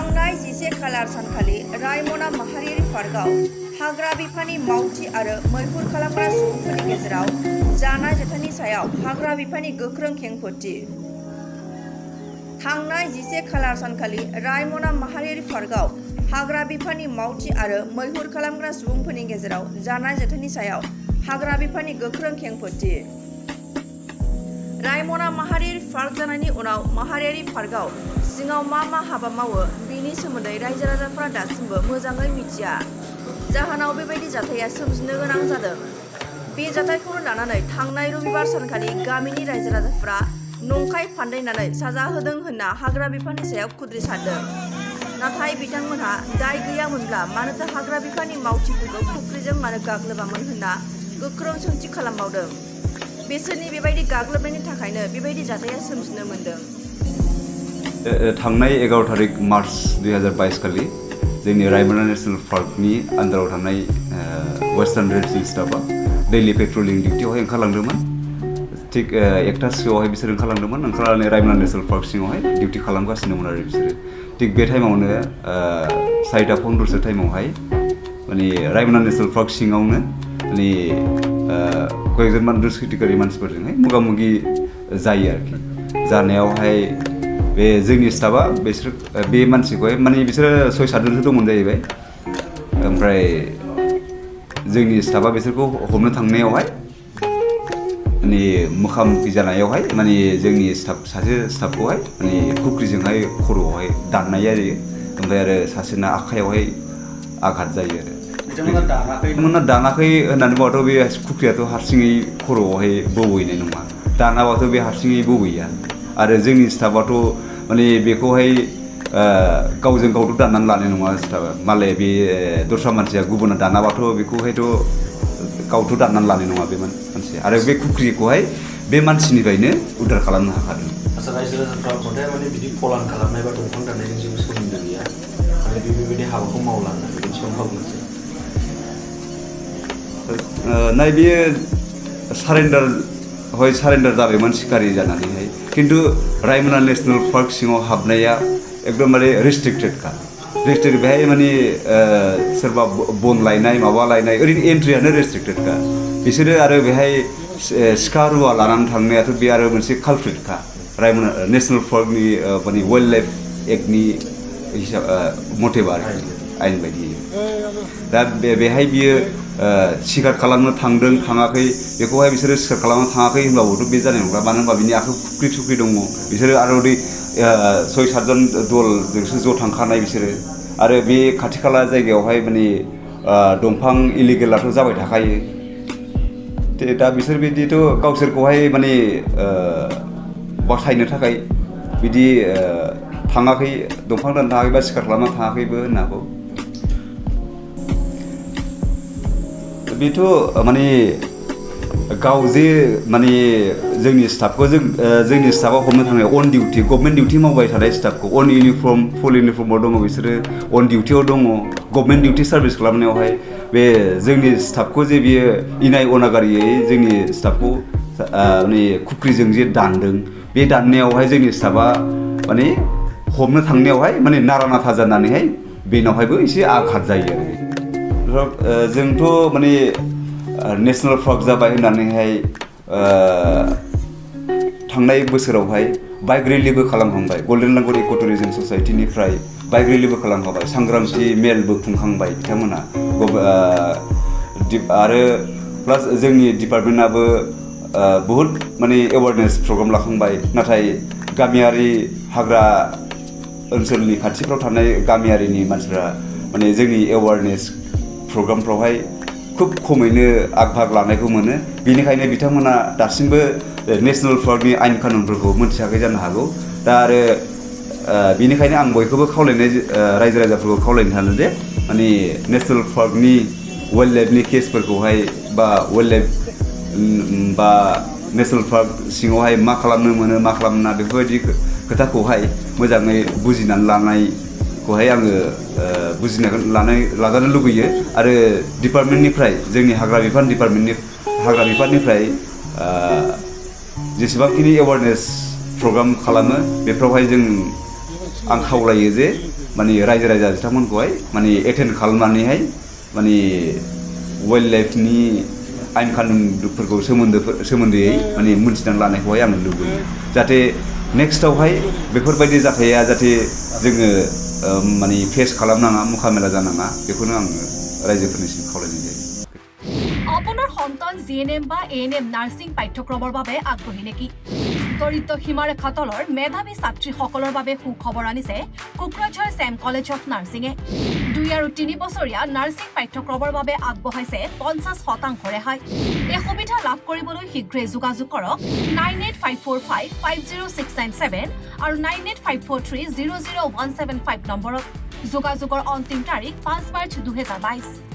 थांनाय 11 खालार सानखालि रायमना माहारियारि पार्कआव हाग्रा बिफाननि मावथि आरो मैहुर खालामग्रा सुबुंफोरनि गेजेराव जानाय जाथायनि सायाव हाग्रा बिफाननि गोख्रों खेंफोरथि। थांनाय 11 खालार सानखालि रायमना माहारियारि पार्कआव हाग्रा बिफाननि मावथि आरो मैहुर खालामग्रा सुबुंफोरनि गेजेराव जानाय जाथायनि सायाव हाग्रा बिफाननि गोख्रों खेंफोरथि। रायमना माहारियारि पार्क जानायनि उनाव माहारियारि पार्कआव सिङाव मा हाबा मावो बेनि सोमोन्दै रायजो राजाफोरा दासिमबो मोजाङै मिथिया। जाहोनाव बेबायदि जाथाया सोमजिनो गोनां जादों। बे जाथायखौनो लानानै थांनाय रबिबार सानखालि गामिनि रायजो राजाफोरा नंखाय फान्दायनानै साजा होदों होनना हाग्रा बिफाननि सायाव खुद्रि सारदों। नाथाय बिथांमोनहा दाय गैयामोनब्ला मानोथो हाग्रा बिफाननि मावथिफोरखौ फुख्रिजों मानो गाग्लोबामोन होनना गोख्रों सोंथि खालामबावदों। बिसोरनि बेबायदि गाग्लोबनायनि थाखायनो बेबायदि जाथाया सोमजिनो मोन्दों। थांनाय 11 तारिख मार्च 2022 खालि जोंनि रायमना नेशनेल पार्कनि आन्दाराव थानाय वेस्टार्न रेन्जनि स्टाफआ दैलि पेट्रलिं डिउटियावहाय ओंखारलांदोंमोन। थिग 1टासोआवहाय बिसोर ओंखारलांदोंमोन। ओंखारनानै रायमना नेशनेल पार्क सिङावहाय डिउटि खालामगासिनोमोन आरो बिसोरो। थिग बे टाइमावनो 4:15 टाइमावहाय माने रायमना नेशनेल पार्क सिङावनो माने कयेकजन दुष्कृतिकारि मानसिफोरजोंहाय मोगा-मोगि जायो आरोखि। जानायावहाय बे जोंनि स्टाफआ बिसोर बे मानसिखौहाय माने बिसोरो 6-7 जनसो दंमोन जाहैबाय। ओमफ्राय जोंनि स्टाफआ बिसोरखौ हमनो थांनायावहाय माने मोगा-मोगि जानायावहाय माने जोंनि सासे स्टाफखौहाय माने खुख्रिजोंहाय खर'आवहाय दाननाय जायो। ओमफ्राय आरो सासेना आखाइयावहाय आघात जायो आरो। बिथांमोना दानाखै होननानै बुङाथ' बे खुख्रियाथ' हारसिङै खर'आवहाय बौहैनाय नङा। दानाबाथ' बे हारसिङै बौहैया। आरो जोंनि स्टाफआथ' माने बेखौहाय गावजों गावथ' दाननानै लानाय नङा स्टाफआ। मालाय बे दस्रा मानसिया गुबुना दानाबाथ' बेखौहायथ' गावथ' दाननानै लानाय नङा बे मानसिया। आरो बे खुख्रिखौहाय बे मानसिनिफ्रायनो उद्धार खालामनो हाखादों। आচ্ছা रायजो राजाफ्रा खन्थाइ माने बिदि फलान खालामनाय बा दंफां दाननायजों जेबो सोमोन्दो गैया माने बेबायदि हाबाखौ मावलाङो बेनि सायाव खालामनोसै। नाय बेयो सारेन्डार जाबायमोन सिखारि जानानैहाय। खिन्थु रायमना नेशनेल पार्क सिङाव हाबनाया एकदमबारे रेस्ट्रिक्टेडखा। बेहाय माने सोरबा बन लायनाय माबा लायनाय ओरैनो एन्ट्रियानो रेस्ट्रिक्टेडखा। बिसोरो आरो बेहाय सिखा रुवा लानानै थांनायाथ' बे आरो मोनसे कालप्रिटखा रायमना नेशनेल पार्कनि माने वाइल्ड लाइफ एक्टनि मथेबा आरोखि आयेन बायदियै। दा बेहाय बियो सिखार खालामनो थांदों थाङाखै बेखौहाय बिसोरो सिखार खालामनो थाङाखै होनब्लाबोथ' बे जानाय नंला। मानो होनबा बिनि आखाइयाव खुख्रि दङ। बिसोरो आरो बै 6-7 जन दलजोंसो ज' थांखानाय बिसोरो। आरो बे खाथि खाला जायगायावहाय माने दंफां इलिगेलाथ' जाबाय थाखायो। दा बिसोर बिदिथ' गावसोरखौहाय माने बासायनो थाखाय बिदि थाङाखै दंफां दाननो थाङाखै बा सिखार खालामनो थाङाखैबो होननो हागौ। बेथ' माने गाव जे माने जोंनि स्टाफखौ जोंनि स्टाफआ हमनो थांनाय अन डिउटि गभर्नमेन्ट डिउटि मावबाय थानाय स्टाफखौ अन इउनिफर्म फुल इउनिफर्माव दङ बिसोरो अन डिउटियाव दङ गभर्नमेन्ट डिउटि सार्भिस खालामनायावहाय बे जोंनि स्टाफखौ जे बियो इनाय अनागारियै जोंनि स्टाफखौ माने खुख्रिजों जे दानदों बे दाननायावहाय जोंनि स्टाफआ माने हमनो थांनायावहाय माने नारा नाथा जानानैहाय बेनावहायबो एसे आघात जायो आरो। जोंथ' माने नेशनेल पार्क जाबाय होननानैहाय थांनाय बोसोरावहाय बाइक रेलिबो खालामखांबाय। गल्डेन लांगुर इक' टुरिजम ससाइटिनिफ्राय बाइक रेलिबो खालामखांबाय। सांग्रांथि मेलबो खुंखांबाय बिथांमोना। आरो प्लास जोंनि डिपार्टमेन्टआबो बहुद माने एवारनेस प्रग्राम लाखांबाय। नाथाय गामियारि हाग्रा ओनसोलनि खाथिफ्राव थानाय गामियारिनि मानसिफ्रा माने जोंनि एवारनेस प्रग्रामफ्रावहाय खुब खमैनो आग लानायखौ मोनो। बेनिखायनो बिथांमोना दासिमबो नेशनेल पार्कनि आयेन कानुनफोरखौ मोनथियाखै जानो हागौ। दा आरो बेनिखायनो आं बयखौबो रायजो राजाफोरखौ खावलायनो सानो जे माने नेशनेल पार्कनि वाइल्ड लाइफनि केसफोरखौहाय बा वाइल्ड लाइफ बा नेशनेल पार्क सिङावहाय मा खालामनो मोनो मा खालामना बेफोरबायदि खोथाखौहाय मोजाङै बुजिनानै लानायखौहाय आङो लाजानो लुगैयो। आरो डिपार्टमेन्टनिफ्राय जोंनि हाग्रा बिफाननिफ्राय जेसेबांखिनि एवारनेस प्रग्राम खालामो बेफ्रावहाय जों आं खावलायो जे माने रायजो राजा बिथांमोनखौहाय माने एटेन्ड खालामनानैहाय माने वाइल्ड लाइफनि आयेन कानुनफोरखौ सोमोन्दैयै माने मोनथिनानै लानायखौहाय आं लुबैयो जाहाथे नेक्स्टआवहाय बेफोरबायदि जाथाया जाहाथे जोङो माने फेस खालामनाङा मुखामेला जानाङा बेखौनो आङो रायजोफोरनिसिम खावलायनाय जायो আপোনাৰ সন্তান জিএনএম বা এএনএম নাৰ্ছিং পাঠ্যক্ৰমৰ বাবে আগ্ৰহী নেকি দৰিদ্ৰ সীমাৰেখা তলৰ মেধাৱী ছাত্ৰীসকলৰ বাবে সুখবৰ আনিছে কোকৰাঝাৰ ছেম কলেজ অফ নাৰ্ছিঙে 2 আৰু 3 বছৰীয়া নাৰ্ছিং পাঠ্যক্ৰমৰ বাবে আগবঢ়াইছে 50% ৰেহাই এই সুবিধা লাভ কৰিবলৈ শীঘ্ৰে যোগাযোগ কৰক 9854550697 আৰু 9854300175 নম্বৰত যোগাযোগৰ অন্তিম তাৰিখ 5 মাৰ্চ 2022